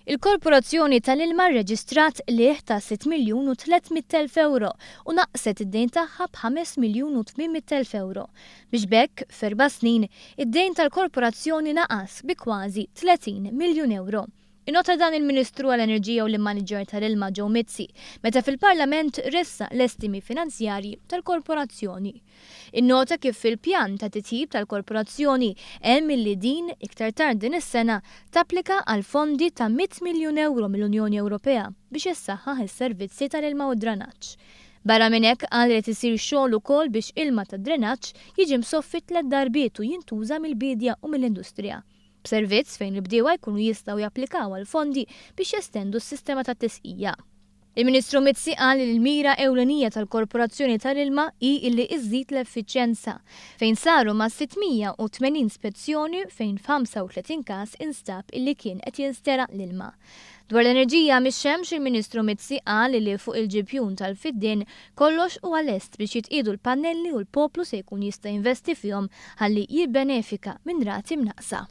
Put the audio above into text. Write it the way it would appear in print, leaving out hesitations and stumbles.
Il-Korporazzjoni tal-Ilma rreġistrat qligħ ta' 6 miljun u 300 elf ewro u naqqset id-dejn tagħha b'ħames miljun u 800 elf ewro. Biex b'hekk, f'erba' snin, id-dejn tal-Korporazzjoni naqas bi kważi 30 miljun ewro. Innota dan il-Ministru għall-Enerġija u l-Immaniġġjar tal-Ilma Joe Mizzi meta fil-Parlament ressaq l-estimi finanzjarji tal-Korporazzjoni. Innota kif fil-pjan ta' titjib tal-Korporazzjoni hemm illi din, iktar tard din is-sena, tapplika għal fondi ta' 100 miljun ewro mill-Unjoni Ewropea biex issaħħaħ is-servizzi tal-ilma u d-dranaġġ. Barra minn hekk qal li qed isir xogħol ukoll biex ilma tad-drenaġġ jiġi msoffi tlett darbiet u jintuża mill-biedja u mill-industrija. B'servizz fejn il-bdiewa jkunu jistgħu japplikaw għal fondi biex jestendu s-sistema tat-tisqija. Il-Ministru Mizzi qal li l-mira ewlenija tal-Korporazzjoni tal-Ilma hi illi iżżid l-effiċjenza, fejn saru mas-680 spezzjoni fejn f'35 każ instab illi kien qed jinsteraq l-ilma. Dwar l-enerġija mix-xemx il-Ministru Mizzi qal li fuq il-ġibjun tal-Fiddien kollox huwa lest biex jitqiegħdu l-pannelli u l-poplu se jkun jista' jinvesti fihom ħalli jibbenefika minn rati mnaqqsa.